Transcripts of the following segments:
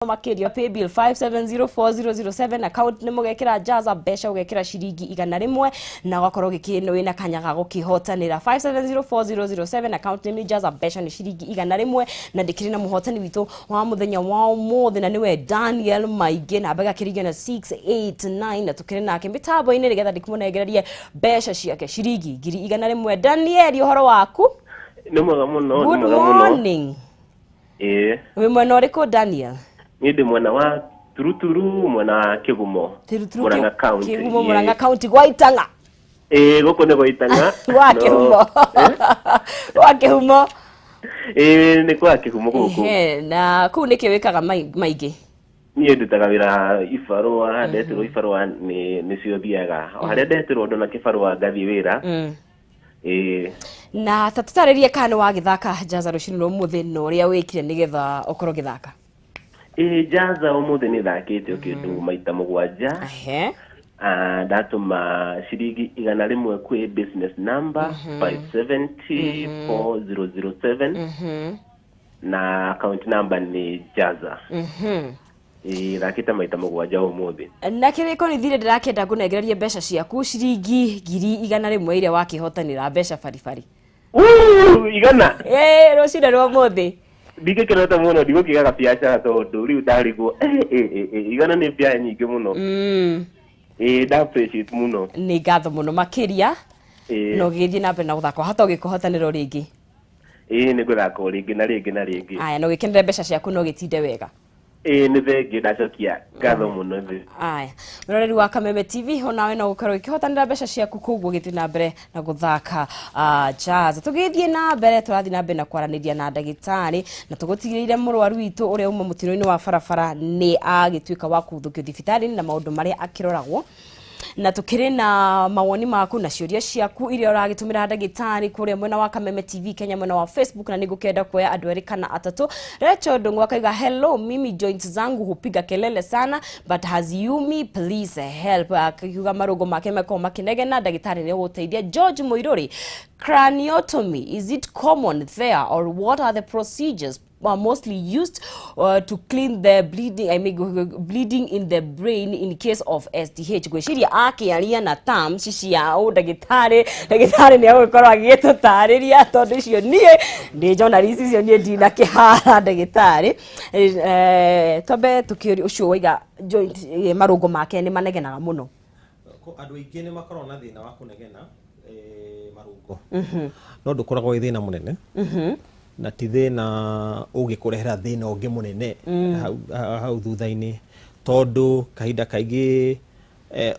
Makiria paybill 5704007, account nĩ mũgekĩra Jaza mbeca, ũgekĩra ciringi 100 na ũgakorwo gĩkĩ wĩna kanya ga gũkĩhotanĩra. 5704007, account nĩ Jaza, mbeca nĩ ciringi 100. Na ndĩkĩrĩ na mũhotani witũ wa mũthenya wa ũmũthĩ, na nĩwe Daniel Maingĩ, namba ĩgakĩringio na 689, na tũkĩrĩ nake mĩtambo-inĩ nĩgetha ndĩkĩmũnengererie mbeca ciake ciringi 100,000. Daniel, ũhoro waku? Nĩ mwega mũno, nĩ Good mwega mũno. morning. Ĩĩ. Wĩ mwena ũrĩkũ, Daniel? Niĩ ndĩ mwena wa Turuturu, mwena wa Kĩgumo. Turuturu. Murang'a County. Kĩgumo, Murang'a County, gwa Itang'a. Ĩĩ, gũkũ nĩ gwa Itang'a. Gwa Kĩhumo, gwa Kĩhumo. Ĩĩ, nĩ kwa Kĩhumo gũkũ. Ehe, na kũu nĩkĩ wĩkaga maingĩ? Niĩ ndutaga wĩra ibarũa, ndetĩrwo ibarũa nĩ nĩcio thiaga. O harĩa ndetĩrwo ndona kĩbarũa ngathiĩ wĩra. Ĩĩ. Na ta tũtarĩrie kana nĩ wagĩthaka Jaza rũcinĩ rwa ũmũthĩ na ũrĩa wĩkire nĩgetha ũkorwo ũgĩthaka. Ĩĩ, Jaza ũmũthĩ nĩ thakĩte o kĩndũ maita 7. Ah, ndatũma ciringi 100 kwĩ business number 5704007 na account number nĩ Jaza. Ĩĩ, thakĩte maita 7 ũmũthĩ. Na kĩrĩko nĩ thirĩ, ndĩrakĩenda ngũnengererie mbeca ciaku ciringi 100,000 iria wakĩhotanĩra mbeca baribari. Woo, igana. Ĩĩ, rũcinĩ rwa ũmũthĩ. Ndingĩkenete mũno, ndigũkĩgaga biacara tondũ rĩu ndarigwo, 100 nĩ mbia nyingĩ mũno. Ĩĩ, nda appreciate mũno. Nĩ ngatho mũno makĩria. Ĩĩ. Na ũgĩthiĩ na mbere na gũthaka, hata ũgĩkũhotanĩra o rĩngĩ. Ĩĩ, nĩ ngũthaka o rĩngĩ na rĩngĩ na rĩngĩ. Aya, na ũgĩkenere mbeca ciaku na ũgĩtinde wega. Ĩĩ, nĩ thengiũ, ndacokia ngatho mũno thĩ. Aya, mũroreri wa Kameme TV, onawe no gũkorwo ũkĩhotanĩra mbeca ciaku, koguo gĩthiĩ na mbere na gũthaka Jazz. Tũgĩthiĩ na mbere, tũrathiĩ na mbere na kwaranĩria na ndagĩtarĩ, na tũgũtigĩrĩire mũrwaru witũ ũrĩa uma mũtino-inĩ wa barabara nĩ agĩtuĩka wa kũthũkio thibitarĩ-inĩ na maũndũ marĩa akĩroragwo, na tukĩrĩ na mawoni maku na ciũria ciaku iria ũragĩtũmĩra ndagĩtarĩ kũrĩa mwena wa Kameme TV Kenya, mwena wa Facebook, na nĩngũkĩenda kuoya andũ erĩ kana atatũ. Rachel Ndung'u akaiga, "Hello, mimi joints zangu hupiga kelele sana but haziumi, please help." Akiuga marũngo make makoragwo makĩnegena, ndagĩtarĩ nĩ ũgũteithia. George Mũirũri, "Craniotomy, is it common there or what are the procedures are mostly used to clean the bleeding, I mean, bleeding in the brain in case of SDH?" Gwĩciria akĩaria na terms cia ũndagĩtarĩ, ndagĩtarĩ nĩ agũgĩkorwo agĩgĩtũtarĩria, tondũ icio niĩ ndĩ journalist, icio niĩ ndinakĩhara ndagĩtarĩ. Twambe tũkĩũrie ũcio waiga joint, marũngo make nĩ manegenaga mũno. Andũ aingĩ nĩ makoragwo na thĩna wa kũnegena marũngo, no ndũkoragwo wĩ thĩna mũnene na ti thĩna ũngĩkũrehera thĩna ũngĩ mũnene hau thutha-inĩ, tondũ kahinda kaingĩ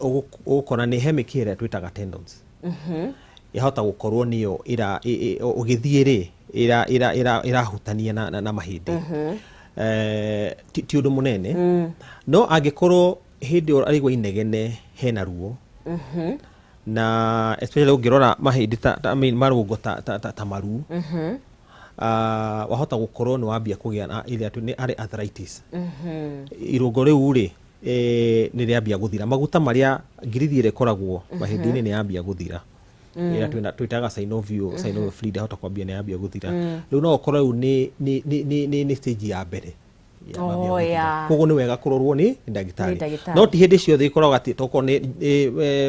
ũgũkora nĩ he mĩkiha ĩrĩa twĩtaga tendons yahota gũkorwo nĩyo ĩra ũgĩthiĩ rĩ ĩrahutania na mahĩndĩ. Ti ũndũ mũnene, no angĩkorwo hĩndĩ ĩyo araigua inegene hena ruo, na especially ũngĩrora mahĩndĩ ta, I mean, marũngo ta maru, wahota gũkorwo nĩ wambia kũgĩa na ĩrĩa nĩ arĩ arthritis. Irũngo rĩu rĩ nĩ rĩambia gũthira maguta marĩa ngirithi ĩrĩa ĩkoragwo mahĩndĩ-inĩ, nĩ yambia gũthira, ĩrĩa twĩtaga synovial fluid, yahota kwambia nĩ yambia gũthira. Rĩu no ũkorwo rĩu nĩ stage ya mbere ya mambia gũthira. Koguo nĩ wega kũrorwo nĩ Nĩ ndagĩtarĩ. Ndagĩtarĩ. No ti hĩndĩ ciothe ikoragwo atĩ tokorwo nĩ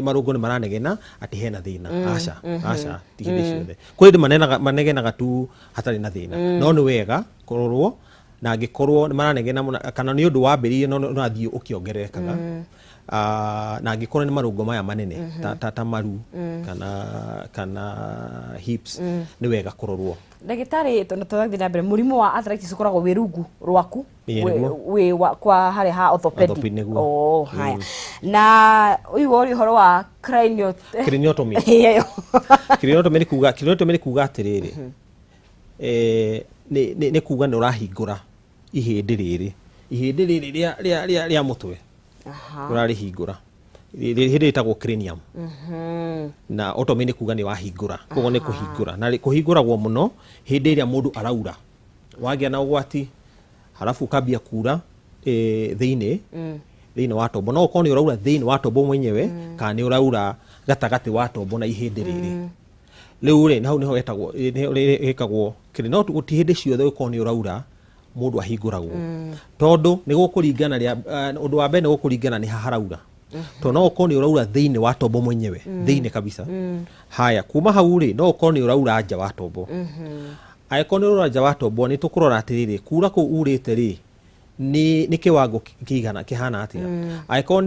marũngo nĩ maranegena atĩ hena thĩna. Aca, aca, ti hĩndĩ ciothe. Kũrĩ hĩndĩ manegenaga tu hatarĩ na thĩna, no nĩ wega kũrorwo, na angĩkorwo nĩ maranegena mũno kana nĩ ũndũ wambĩrĩirie no ũrathiĩ ũkĩongererekaga. Ah, na angĩkorwo nĩ marũngo maya manene ta maru kana hips, nĩ wega kũrorwo. Ndagĩtarĩ, tondũ tũrathiĩ na mbere, mũrimũ wa arthritis ũkoragwo wĩ rungu rwaku? Ĩĩ, nĩguo. Wĩ kwa harĩa ha orthopedic? Orthopedic, nĩguo. Oh, haya, na ũyũ ũri ũhoro wa cranio Craniotomy. Ĩyo. Craniotomy nĩ kuga atĩrĩrĩ, nĩ kuga nĩ ũrahingũra ihĩndĩ rĩrĩ rĩa mũtwe. Ũrarĩhingũra, ihĩndĩ rĩtagwo cranium, na otomy nĩ kuga nĩ wahingũra, koguo nĩ kũhingũra, na kũhingũragwo mũno hĩndĩ ĩrĩa mũndũ araura, wagĩa na ũgwati halafu ũkambia kura thĩinĩ wa tombo. No ũkorwo nĩ ũraura thĩinĩ wa tombo mwenyewe kana nĩ ũraura gatagatĩ wa tombo na ihĩndĩ rĩrĩ. Rĩu rĩ, hau nĩho ĩkagwo kĩrĩ, no ti hĩndĩ ciothe ũkorwo nĩ ũraura. Mũndũ ahingũragwo tondũ nĩ gũkũringana ũndũ wa mbere nĩ gũkũringana nĩ ha haraura, tondũ no ũkorwo nĩ ũraura thĩinĩ wa tombo mwenyewe, thĩinĩ kabisa. Haya, kuma hau rĩ, no ũkorwo nĩ ũraura nja wa tombo. Angĩkorwo nĩ ũraura nja wa tombo, nĩ tũkũrora atĩrĩrĩ, kura kũu urĩte rĩ, nĩ kĩwango kĩigana kĩhana atĩa. Angĩkorwo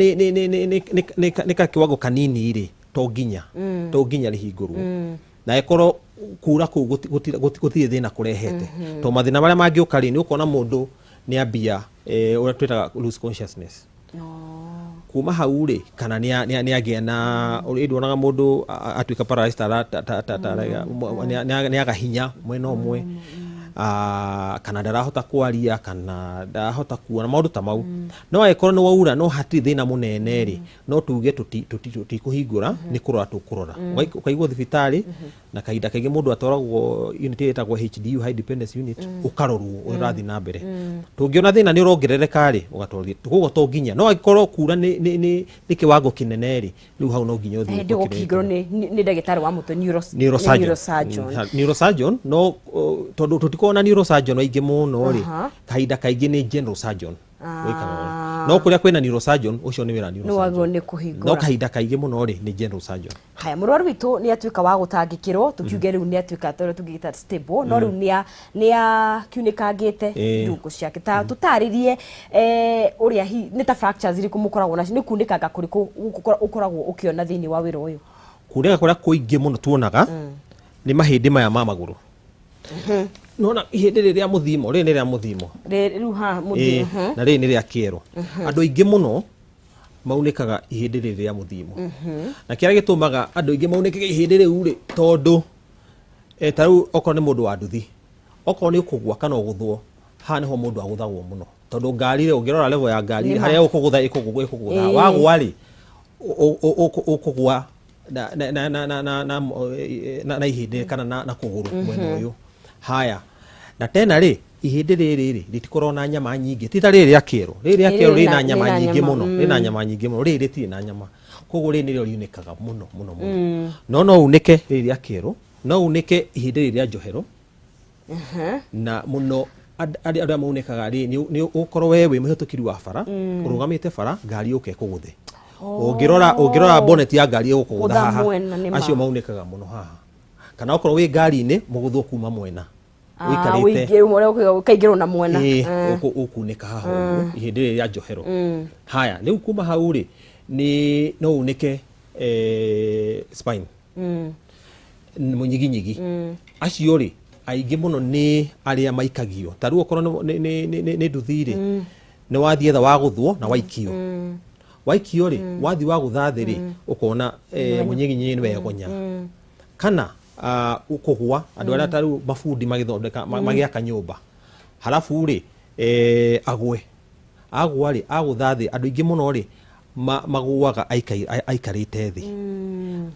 nĩ ka kĩwango kanini rĩ, to nginya rĩhingũrwo, na angĩkorwo kura kũu gũtirĩ thĩna kũrehete, to mathĩna marĩa mangĩũka rĩ, nĩ ũkona mũndũ nĩ ambia ũrĩa twĩtaga lose consciousness. Kuma hau rĩ, kana nĩ agĩa na ũrĩa nduonaga mũndũ atuĩka paralyzed, nĩ aga hinya mwena ũmwe, kana ndarahota kwaria, kana ndarahota kuona, maũndũ ta mau. No angĩkorwo nĩ waura no hatirĩ thĩna mũnene rĩ, no tuge tũtikũhingũra, nĩ kũrora tũkũrora. Ũkaigwo thibitarĩ, na kahinda kaingĩ mũndũ atwaragwo unit ĩrĩa ĩtagwo HDU, high dependence unit, ũkarorwo ũrĩa ũrathiĩ na mbere. Tũngĩona thĩna nĩ ũrongerereka rĩ, ũgatwarwo. Koguo to nginya, no angĩkorwo kura nĩ kĩwango kĩnene rĩ, rĩu hau no nginya ũthiĩ. Hĩndĩ gũkĩhingũrwo nĩ ndagĩtarĩ wa mũtwe, neurosurgeon. Neurosurgeon. Neurosurgeon, no tondũ tũtikoragwo na neurosurgeon aingĩ mũno rĩ, kahinda kaingĩ nĩ general surgeon wĩkaga ũũ. No kũrĩa kwĩna neurosurgeon, ũcio nĩ wĩra Nĩ neurosurgeon. Wagĩrĩirwo nĩ kũhingũra. No kahinda kaingĩ mũno rĩ, nĩ general surgeon. Haya, mũrwaru witũ nĩ atuĩka wa gũtangĩkĩrwo, tũkiuge rĩu nĩ atuĩka tũrĩa tũngĩgĩta stable, no rĩu nĩ akiunĩkangĩte irũngo ciake. Ta tũtarĩrie ũrĩa nĩ ta fractures irĩkũ mũkoragwo nacio, nĩ kunĩkanga kũrĩkũ ũkoragwo ũkĩona thĩinĩ wa wĩra ũyũ? Kunĩka kũrĩa kũingĩ mũno tuonaga nĩ mahĩndĩ maya ma magũrũ. Nona ihĩndĩ rĩrĩ rĩa mũthimo, rĩrĩ nĩ rĩa mũthimo. Rĩu haha mũthimo. Na rĩrĩ nĩ rĩa kĩero. Andũ aingĩ mũno maunĩkaga ihĩndĩ rĩrĩ rĩa mũthimo, na kĩrĩa gĩtũmaga andũ aingĩ maunĩkage ihĩndĩ rĩu rĩ, tondũ ta rĩu okorwo nĩ mũndũ wa nduthi, okorwo nĩ ũkũgwa kana ũgũthwo, haha nĩho mũndũ agũthagwo mũno, tondũ ngari rĩ, ũngĩrora level ya ngari rĩ, Nĩma. Harĩa ũkũgũtha ĩkũgũtha. Wagwa rĩ, ũkũgwa na ihĩndĩ kana na kũgũrũ mwena ũyũ. Haya, na tena rĩ, ihĩndĩ rĩrĩ rĩ, rĩtikoragwo na nyama nyingĩ, ti ta rĩrĩ rĩa kĩero. Rĩrĩ rĩa kĩero rĩna nyama rĩna nyingĩ nyama, mũno, rĩna nyama nyingĩ mũno. Rĩrĩ rĩtirĩ na nyama, koguo rĩrĩ nĩrĩo riunĩkaga mũno mũno mũno. No unĩke rĩrĩ rĩa kĩero, no unĩke ihĩndĩ rĩrĩ rĩa njohero, na mũno arĩa maunĩkaga rĩ, nĩ ũkorwo we wĩ mũhĩtũkiri wa bara, ũrũgamĩte bara, ngari yũke ĩkũgũthe. Ũngĩrora bonnet ya ngari ĩgũkũgũtha Gũtha haha. Mwena, nĩ ma. Acio maunĩkaga mũno haha, kana okorwo wĩ ngari-inĩ, mũgũthwo kuma mwena Ah, ũikarĩte. Ũkaingĩrwo na mwena. Ũkunĩka haha ũguo, ihĩndĩ rĩrĩ rĩa njohero. Haya, rĩu kuma hau rĩ, nĩ no unĩke spine, mũnyiginyigi. Acio rĩ, aingĩ mũno nĩ arĩa maikagio. Ta rĩu okorwo nĩ nduthi rĩ, nĩ wathiĩ etha wagũthwo na waikio. Waikio rĩ, wathiĩ wagũtha thĩ rĩ, ũkona mũnyiginyigi nĩ wegonya, kana kũgwa. Andũ arĩa ta rĩu mabundi magĩthondeka, magĩaka nyũmba, halafu rĩ, agwe. Agwa rĩ, agũtha thĩ, andũ aingĩ mũno rĩ, magũaga aikarĩte thĩ.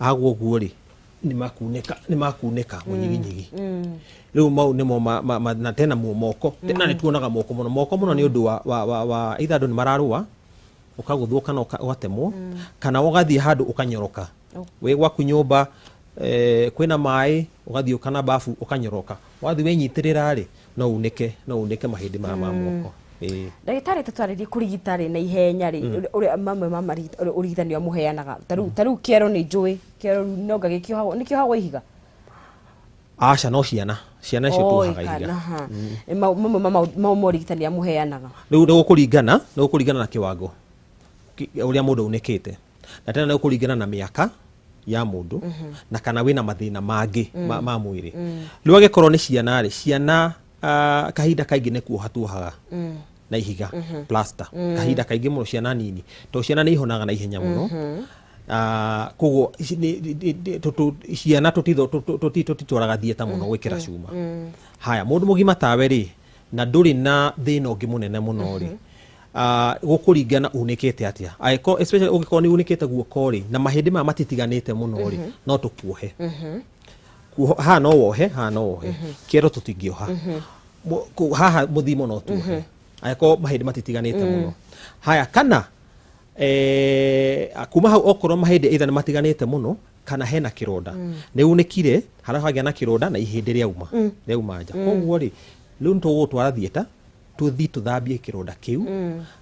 Agwa ũguo rĩ, nĩ makunĩka mũnyiginyigi. Rĩu mau nĩmo na tena moko. Tena nĩ tuonaga moko mũno, moko mũno, nĩ ũndũ wa either andũ nĩ mararũa, ũkagũthwo kana ũgatemwo, kana ũgathiĩ handũ ũkanyoroka wĩ gwaku nyũmba, kwĩna maĩ, ũgathiĩ kana bafu ũkanyoroka, wathiĩ wĩnyitĩrĩra rĩ, no unĩke mahĩndĩ maya ma moko. Ĩĩ. Ndagĩtarĩ, tũtarĩrie kũrigita rĩ na ihenya rĩ, ũrĩa mamwe ma ũrigitani ũrĩa mũheanaga. Ta rĩu kĩero, nĩ njũĩ kĩero rĩu no nga gĩkĩohagwo, nĩ kĩohagwo ihiga? Aca, no ciana icio tuohaga ihiga. Kana ha. Mamwe ma morigitani arĩa mũheanaga? Rĩu nĩ gũkũringana na kĩwango ũrĩa mũndũ aunĩkĩte, na tena nĩ gũkũringana na mĩaka ya mũndũ, na kana wĩna mathĩna mangĩ ma mwĩrĩ. Rĩu angĩkorwo nĩ ciana rĩ, ciana kahinda kaingĩ nĩ kuoha tuohaga na ihiga, plaster, kahinda kaingĩ mũno ciana nini, tondũ ciana nĩ ihonaga na ihenya mũno. Koguo ciana tũtitwaraga thieta mũno gwĩkĩra cuma. Haya, mũndũ mũgima tawe rĩ, na ndũrĩ na thĩna ũngĩ mũnene mũno rĩ, gũkũringana unĩkĩte atĩa. Angĩkorwo especially ũngĩkorwo nĩ unĩkĩte guoko rĩ, na mahĩndĩ maya matitiganĩte mũno rĩ, no tũkuohe. Haha no wohe, haha no wohe. Kĩero tũtingĩoha. Haha mũthimo no tuohe angĩkorwo mahĩndĩ matitiganĩte mũno. Haya, kana kuma hau, okorwo mahĩndĩ either nĩ matiganĩte mũno kana hena kĩronda, nĩ unĩkire harĩa hagĩa na kĩronda na ihĩndĩ rĩauma nja, koguo rĩ, rĩu nĩ tũgũgũtwara theatre. Tũthi tũthambie kĩronda kĩu,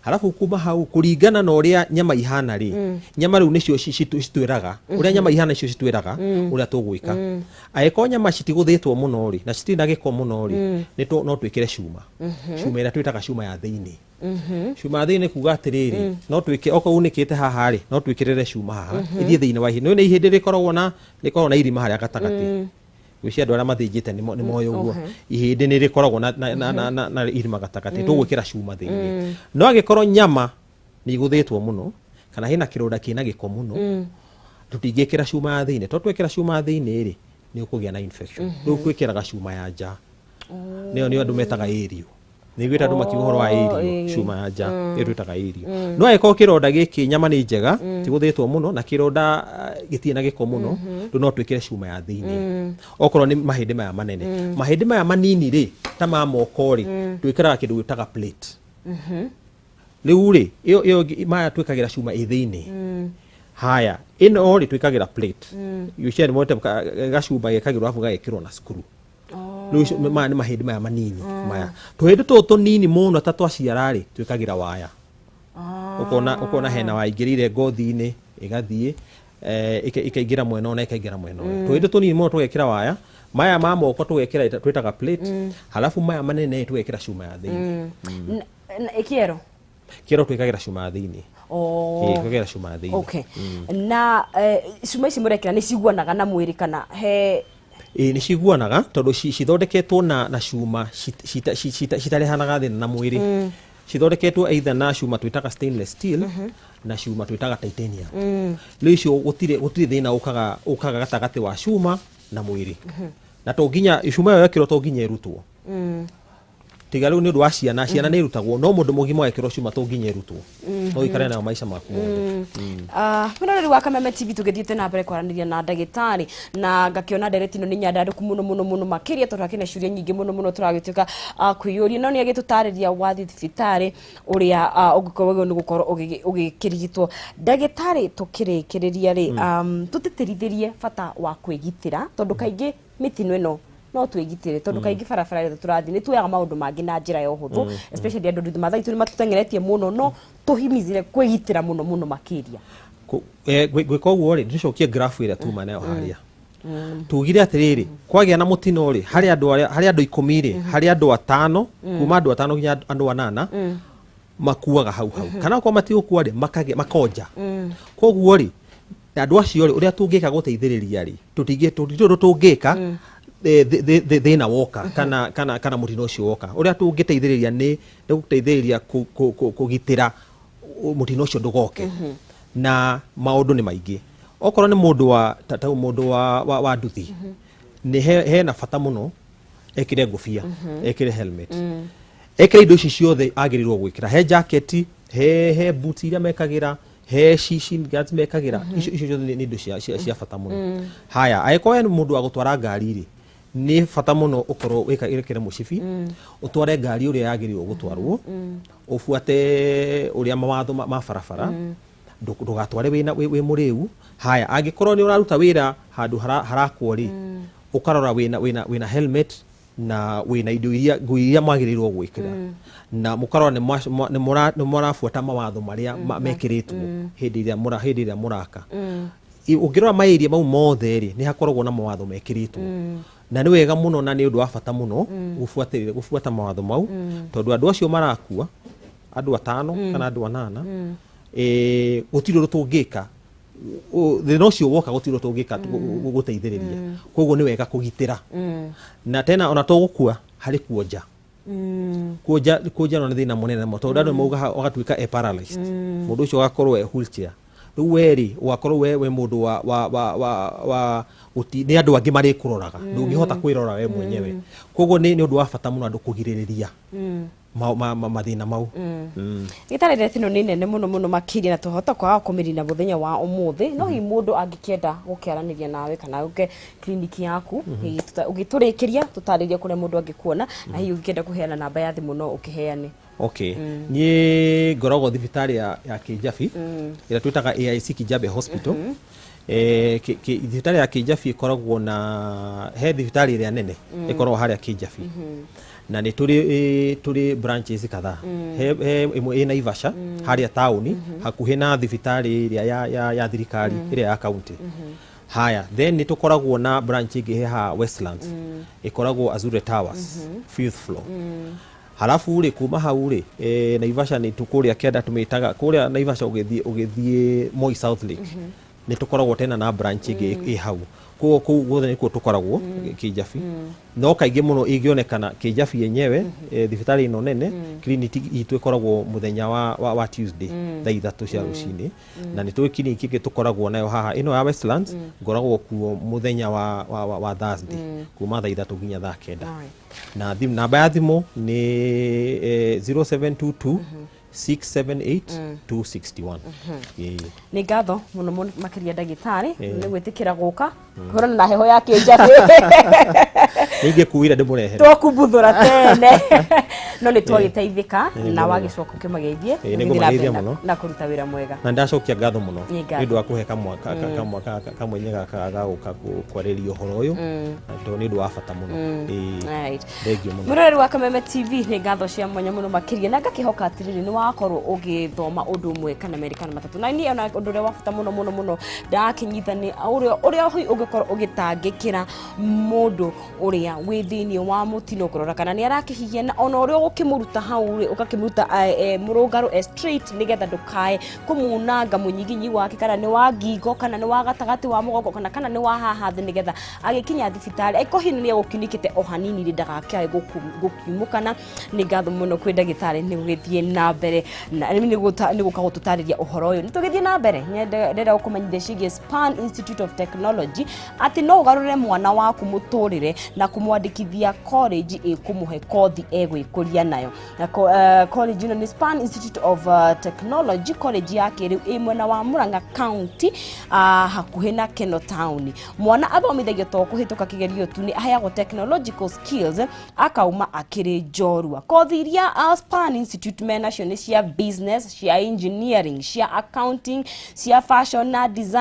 halafu kuma hau, kũringana na ũrĩa nyama ihana rĩ, nyama rĩu nĩcio citwĩraga ũrĩa nyama ihana, icio citwĩraga ũrĩa tũgwĩka. Angĩkorwo nyama citigũthĩtwo mũno rĩ, na citirĩ na gĩko mũno rĩ, no twĩkĩre cuma, cuma ĩrĩa twĩtaga cuma ya thĩinĩ. Cuma ya thĩinĩ kuga atĩrĩrĩ, no twĩke okorwo unĩkĩte haha rĩ, no twĩkĩrĩre cuma haha ĩthiĩ thĩinĩ wa ihĩndĩ. Nĩ ihĩndĩ rĩkoragwo na irima harĩa gatagatĩ. Gwĩcia andũ arĩa mathĩnjĩte nĩ moĩ ũguo. Ihĩndĩ nĩ rĩkoragwo na irima gatagatĩ, tũgwĩkĩra cuma thĩinĩ. No angĩkorwo nyama nĩ igũthĩtwo mũno kana hena kĩronda kĩna gĩko mũno, tũtingĩkĩra cuma ya thĩinĩ, tondũ twekĩra cuma ya thĩinĩ rĩ, nĩ ũkũgĩa na infection. Rĩu twĩkĩraga cuma ya nja, nĩyo andũ metaga aerial. Nĩiguĩte andũ makiuga ũhoro wa aerial, cuma ya nja ĩyo twĩtaga aerial. No angĩkorwo kĩronda gĩkĩ nyama nĩ njega, tigũthĩtwo mũno na kĩronda gĩtirĩ na gĩko mũno, rĩu no twĩkĩre cuma ya thĩinĩ okorwo nĩ mahĩndĩ maya manene. Mahĩndĩ maya manini rĩ, ta ma moko rĩ, twĩkĩraga kĩndũ gwĩtaga plate. Rĩu rĩ, ĩyo ĩngĩ, maya twĩkagĩra cuma ĩ thĩinĩ. Haya, ĩno rĩ, twĩkagĩra plate. Gwĩciria nĩ monete gacuma gekagĩrwo arabu gagekĩrwo na screw. Rĩu maya nĩ mahĩndĩ maya manini. Maya tũhĩndĩ tũtũ tũnini mũno ta twaciara rĩ, twĩkagĩra waya. Ũkona hena waya ingĩrĩire ngothi-inĩ, ĩgathiĩ ĩkaingĩra mwena ũyũ na ĩkaingĩra mwena ũyũ. Tũhĩndĩ tũnini mũno tũgekĩra waya, maya ma moko tũgekĩra twĩtaga plate, halafu maya manene tũgekĩra cuma ya thĩinĩ. Ĩkĩero? Kĩero twĩkagĩra cuma ya thĩinĩ. Ĩĩ, twĩkagĩra cuma ya thĩinĩ. Okay, na cuma ici mũrekĩra nĩ ciguanaga na mwĩrĩ kana he? Ĩĩ, nĩ ciguanaga, tondũ cithondeketwo na cuma citarehanaga thĩna na mwĩrĩ. Cithondeketwo either na cuma twĩtaga stainless steel na cuma twĩtaga titanium. Rĩu icio gũtirĩ thĩna ũkaga gatagatĩ wa cuma na mwĩrĩ. Na to nginya cuma ĩyo yekĩrwo, to nginya ĩrutwo. Tiga rĩu nĩ ũndũ wa ciana, ciana nĩ irutagwo, no mũndũ mũgima wekĩrwo cuma to nginya ĩrutwo, no ũikare nayo maica maku mothe. Mwĩroreri wa Kameme TV, tũgĩthiĩte na mbere kwaranĩria na ndagĩtarĩ na ngakĩona ndereti ĩno nĩ nyandandũku mũno mũno mũno makĩria, tondũ hakĩna ciũria nyingĩ mũno mũno tũragĩtuĩka a kwĩyũria, no nĩ agĩtũtarĩria wathiĩ thibitarĩ ũrĩa ũngĩkorwo nĩ gũkorwo ũgĩkĩrigitwo. Ndagĩtarĩ, tũkĩrĩkĩrĩria rĩ, tũtĩtĩrithĩrie bata wa kwĩgitĩra, tondũ kaingĩ mĩtino ĩno no twĩgitĩre, tondũ kaingĩ barabara ĩrĩa tũrathiĩ nĩ tuoyaga maũndũ mangĩ na njĩra ya ũhũthũ, especially andũ nduthi mathaa itũ nĩ matũteng'eretie mũno, no tũhimizire kwĩgitĩra mũno mũno makĩria. Gwĩka ũguo rĩ, tũcokie graph ĩrĩa tuma nayo harĩa. Tugire atĩrĩrĩ, kwagĩa na mũtino rĩ, harĩ andũ arĩa, harĩ andũ 10 rĩ, harĩ andũ atano, kuma andũ atano nginya andũ anana makuaga hau hau, kana okorwo matigũkua rĩ, makagĩa makonja. Koguo rĩ, andũ acio rĩ, ũrĩa tũngĩka gũteithĩrĩria rĩ, tũtingĩ tũtirĩ ũndũ tũngĩka thĩna woka kana mũtino ũcio woka. Ũrĩa tũngĩteithĩrĩria nĩ gũteithĩrĩria kũgitĩra mũtino ũcio ndũgoke, na maũndũ nĩ maingĩ. Okorwo nĩ mũndũ wa ta mũndũ wa nduthi, nĩ hena bata mũno ekĩre ngũbia, ekĩre helmet, ekĩre indo ici ciothe agĩrĩirwo gwĩkĩra, he jacket, he boots iria mekagĩra, he shin guards mekagĩra. Icio ciothe nĩ indo cia bata mũno. Haya, angĩkorwo he mũndũ wa gũtwara ngari rĩ, nĩ bata mũno ũkorwo wĩkĩre mũcibi, ũtware ngari ũrĩa yagĩrĩirwo gũtwarwo, ũbuate ũrĩa mawatho ma barabara, ndũgatware wĩ mũrĩu. Haya, angĩkorwo nĩ ũraruta wĩra handũ harakwo rĩ, ũkarora wĩna helmet na wĩna indo iria, nguo iria mwagĩrĩirwo gwĩkĩra, na mũkarora nĩ mũrabuata mawatho marĩa mekĩrĩtwo hĩndĩ ĩrĩa mũraka. Ũngĩrora maĩria mau mothe rĩ, nĩ hakoragwo na mawatho mekĩrĩtwo, na nĩ wega mũno na nĩ ũndũ wa bata mũno gũbuatĩrĩra, gũbuata mawatho mau, tondũ andũ acio marakua, andũ atano kana andũ anana, gũtirĩ ũndũ tũngĩka thĩna ũcio woka, gũtirĩ ũndũ tũngĩka gũteithĩrĩria. Koguo nĩ wega kũgitĩra. Na tena ona to gũkua, harĩ kuonja. Kuonja no nĩ thĩna mũnene mũno, tondũ andũ mauga ũgatuĩka e paralyzed, mũndũ ũcio agakorwo e wheelchair. Rĩu we rĩ, ũgakorwo we mũndũ wa nĩ andũ angĩ marĩkũroraga, ndũngĩhota kwĩrora we mwenyewe. Koguo nĩ ũndũ wa bata mũno andũ kũgirĩrĩria mathĩna mau. Gĩtarĩ ndeto ĩno nĩ nene mũno mũno makĩria, na tũhota kwaga kũmĩrina mũthenya wa ũmũthĩ. No hihi mũndũ angĩkĩenda gũkĩaranĩria nawe kana ũke kliniki yaku, hihi ũgĩtũrĩkĩria tũtarĩrie kũrĩa mũndũ angĩkuona, na hihi ũngĩkĩenda kũheana namba ya thimũ no ũkĩheane. Okay, niĩ ngoragwo thibitarĩ ya Kijabi ĩrĩa twĩtaga AIC Kijabe Hospital. Thibitarĩ ya Kijabi ĩkoragwo na he thibitarĩ ĩrĩa nene ĩkoragwo harĩa Kijabi. Na nĩ tũrĩ tũrĩ branches kadhaa. He ĩmwe ĩ Naivasha harĩa taũni, hakuhĩ na thibitarĩ ĩrĩa ya thirikari ĩrĩa ya county. Haya, then nĩ tũkoragwo na branch ĩngĩ haha Westlands, ĩkoragwo Azure Towers, fifth floor. Halafu rĩ, kuma hau rĩ, Naivasha nĩ kũrĩa kĩanda tũmĩtaga kũrĩa Naivasha, ũgĩthiĩ Moi South Lake, nĩ tũkoragwo tena na branch ĩngĩ ĩ hau. Koguo kũu guothe nĩkuo tũkoragwo Kĩnjabi, no kaingĩ mũno ĩngĩonekana Kĩnjabi yenyewe, thibitarĩ ĩno nene. Clinic itũ ĩkoragwo mũthenya wa Tuesday thaa 3 cia rũcinĩ, na nĩ tũĩ clinic ĩngĩ tũkoragwo nayo haha ĩno ya Westlands, ngoragwo kuo mũthenya wa Thursday kuma thaa 3 nginya thaa 9. Na namba ya thimũ nĩ 0722 678 261. Ĩĩ. Nĩ ngatho mũno mũno makĩria, ndagĩtarĩ, nĩ gwĩtĩkĩra gũka kũhũrana na heho ya Kĩnjabi. Nĩ ingĩkuire ndĩmũrehere. Twakumbuthũra tene, no nĩ twagĩteithĩka na wagĩcoka ũkĩmageithie. Ĩĩ, nĩngũmageithia mũno. Na kũruta wĩra mwega. Na ndacokia ngatho mũno Nĩ ngatho. nĩ ũndũ wa kũhe kamwenye gaka ga gũka kwarĩria ũhoro ũyũ, tondũ nĩ ũndũ wa bata mũno. Ĩĩ. Thengiũ mũno. Mũroreri wa Kameme TV, nĩ ngatho cia mwanya mũno makĩria, na ngakĩhoka atĩrĩrĩ, nĩ wakorwo ũgĩthoma ũndũ ũmwe kana merĩ kana matatũ. Na niĩ ona ũndũ ũrĩa wa bata mũno mũno mũno ndakĩnyita nĩ ũrĩa hoi ũngĩkorwo ũgĩtangĩkĩra mũndũ ũrĩa wĩ thĩinĩ wa mũtino, kũrora kana nĩ arakĩhihia, na ona ũrĩa ũgũkĩmũruta hau rĩ, ũgakĩmũruta mũrũngarũ, straight, nĩgetha ndũkae kũmunanga mũnyiginyi wake, kana nĩ wa ngingo, kana nĩ wa gatagatĩ wa mũgongo, kana nĩ wa haha thĩ, nĩgetha agĩkinya thibitarĩ angĩkorwo hihi nĩ egũkiunĩkĩte o hanini rĩ, ndagakĩage gũkiumũkana. Nĩ ngatho mũno kwĩ ndagĩtarĩ nĩ gũgĩthiĩ na mbere na nĩ gũka gũtũtarĩria ũhoro ũyũ. Nĩ tũgĩthiĩ na mbere, ndĩrenda gũkũmenyithia ciĩgiĩ Span Institute of Technology, atĩ no ũgarũre mwana waku mũtũrĩre na kũmwandĩkithia college ĩkũmũhe kothi egwĩkũria nayo. Na college ĩno nĩ Span Institute of Technology, college ya kĩrĩu ĩ mwena wa Murang'a County, hakuhĩ na Keno Town. Mwana athomithagio to kũhĩtũka kĩgerio tu, nĩ aheagwo technological skills akauma akĩrĩ njorua. Kothi iria Span Institute menacio nĩ cia business, cia engineering, cia accounting, cia fashion na design.